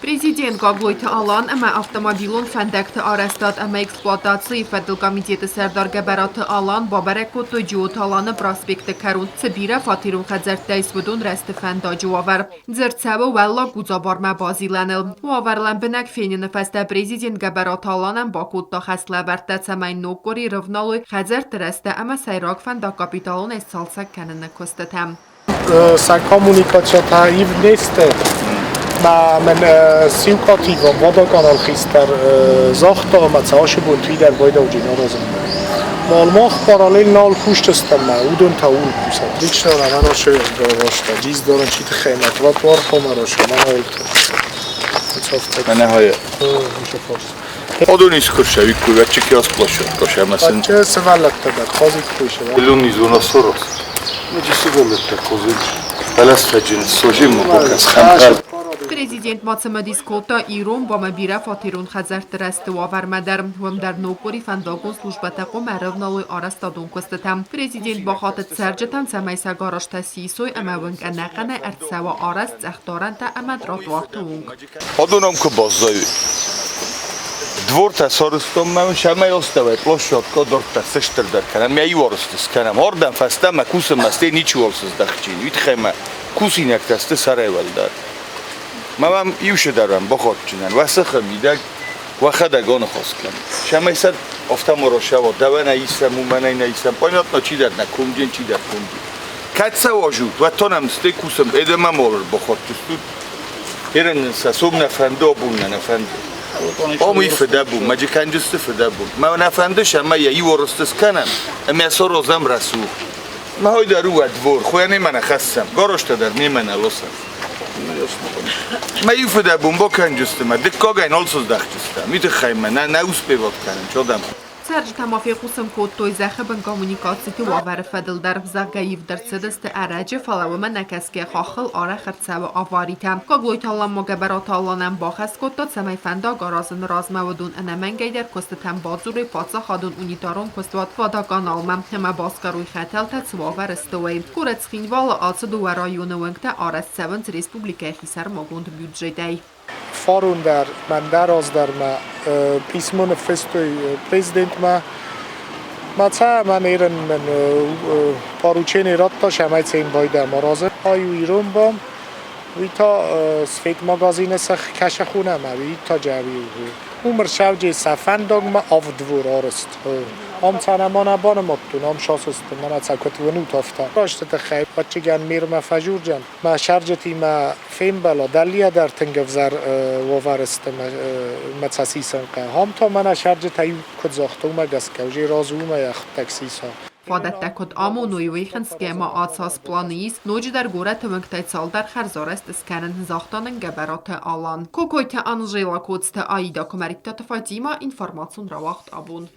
Президент Гаглойты Алан ӕмӕ автомобилон фӕндӕгты арӕзтад ӕмӕ эксплуатацийы фӕдыл комитеты сӕрдар Гӕбӕраты Алан бабӕрӕг кодтой Джиоты Аланы проспекты кӕрон цы бирӕфатерон хӕдзӕрттӕ ис, уыдон рӕзты фӕндаджы уавӕр. Дзырд цӕуы Уӕллаг Гудзабармӕ базилӕныл. Уавӕр лӕмбынӕг феныны фӕстӕ президент Гӕбӕраты Аланӕн бакодта хӕслӕвӕрдтӕ, цӕмӕй ног къуыри рывналой хӕдзӕртты рӕзтӕ ӕмӕ сӕйраг фӕндаг капиталонӕй сцалцӕг кӕныны куыстытӕм. Sa kommunikacja ивнесте ма мен сиукативон водоканал хистӕр загъта, ма цашы бон твидӕр байдауджи наразын. Мал мах параллель нал кусджыстӕм ма, уыдон та ул кусӕт. Лично на марошы гарошта, джиздорон чи тыххӕй ма тротуар хомарошы, манаулты. Мӕнӕ хай. Адон искурсӕ виккуй вӕччики аз площадка шӕмӕ сын. Баччы сывӕллӕттӕ дӕр хъазиккой сывӕллӕттӕ. Илун изона сорос. Мӕджы сывӕллӕттӕ хъазын. Бӕласфӕджын сожи ма бокас хӕмхӕл. Президент ма цымыдис кодта ирон ӕмӕ бирӕфатерон хӕдзӕртты рӕзты уавӕрмӕ дӕр. Уым дӕр ног къуыри фӕндагон службӕтӕ хъуамӕ ӕрӕвналой арӕзтадон куыстытӕм. Президент бахатыд цӕрджытӕм, цӕмӕй сӕ гаражтӕ сисой ӕмӕ уынг ӕнӕхъӕнӕй ӕрцӕуа арӕзт цъӕхдарӕнтӕ ӕмӕ тротуарты онг. Адон ам куы баззайой. Двортӕ сарӕзтам ма сӕмӕй астӕуӕй площадка дарддӕр сыстырдӕр кӕнӕм, мӕ иу арӕзт скӕнӕм. Ардӕм фӕстӕмӕ кусынмӕ стӕй ничиуал сыздӕхджын. Уый тыххӕй мӕ кусинӕгтӕ сты сӕрӕй уӕлдӕр. Ма мӕм иу сыдӕрӕн бахатджынӕн, уӕ сыхы мидӕг уӕхӕдӕг аныхас кӕн. Сӕмӕй сӕ афтӕ ма расӕуа, дӕуӕн ӕй исӕм, уымӕн ӕй нӕ исӕм. Понятно, чидӕр нӕ комджын, чидӕр комджын. Кӕд сӕ уарзут, уӕд та нӕм стӕй кусӕм, эдемӕ мал ӕрбахатджыстут. Ерын сӕ сом нӕ фӕнды, абон нӕ нӕ фӕнды. Ам уый фыдӕбон, мӕ джикӕнджысты фыдӕбон. Мӕ нӕ фӕнды, ӕмӕ йӕ иу арӕзт скӕнӕм, ӕмӕ саразӕм рӕсугъд. Махой дӕр у двор, хуйа немӕ нӕ хӕссӕм, гаражтӕ дӕр немӕ нӕ ласӕм. Мӕ иу фыдӕбон бакӕнджысты мӕ, дыккагӕй нал сыздӕхджыстӕм. Уый тыххӕй мӕ нӕ нӕ успеват кӕнын, чодӕм. Цӕрджытӕ ма фехъусын кодтой зӕххы бын коммуникациты уавӕры фӕдыл дӕр, зӕгъгӕ, ивд ӕрцыдысты ӕрӕджы, фӕлӕ уымӕ нӕкӕсгӕ хаххыл арӕх ӕрцӕуы аваритӕ. Гаглойты Алан ма Гӕбӕраты Аланӕн бахӕс кодта, цӕмӕй фӕндаг аразыны размӕ уыдон ӕнӕмӕнгӕйдӕр куыстытӕм бадзурой паддзахадон унитарон куыстуат Водоканал-мӕ ӕмӕ басгарой хӕтӕлтӕ цы уавӕры сты, уый. Горӕт Цхинвалы ацы дыууӕ районы уӕнгтӕ арӕзт цӕуынц республикӕйы хисӕрмагонд бюджетӕй. Фарон дӕр, мӕн дӕр раздӕр мӕ писмо ныффыстой президентмӕ. Мӕ цӕ мӕн ерын мын поручение радта, цӕмӕй цӕм байдӕм аразын. Ай у ирон бон, уый та светмагазины сых кӕсы хонӕм ӕви та джави у. Умыр сӕвджи сӕ фӕндагмӕ авд двор арызт. Ам цӕ нӕма нӕ банымадтон, ам сасысты, мӕнӕ цӕ куыд уынут, афтӕ. Расты тыххӕй ӕвӕццӕгӕн мирмӕ фӕжурджӕн. Мӕ сӕрджытимӕ фембӕла, дӕллийӕ дӕр тынг ӕвзӕр уавӕры сты мӕ цӕсисӕнхъӕ. Ам та мӕнӕ сӕрджытӕ иу куыд загъта, уымӕ гӕсгӕ уже разы уымӕй ӕххуыдтӕг сиса. Фадӕттӕ куыд амоной, уый хынцгӕ ма ацас планы ис ноджыдӕр горӕты уынгтӕй цалдӕр хӕрзарӕзт скӕнын, загъта нын Гӕбӕраты Алан. Кокойты Анжела, Коцты Аида, Куымӕридтаты Фатимӕ, информацион рауагъд абон.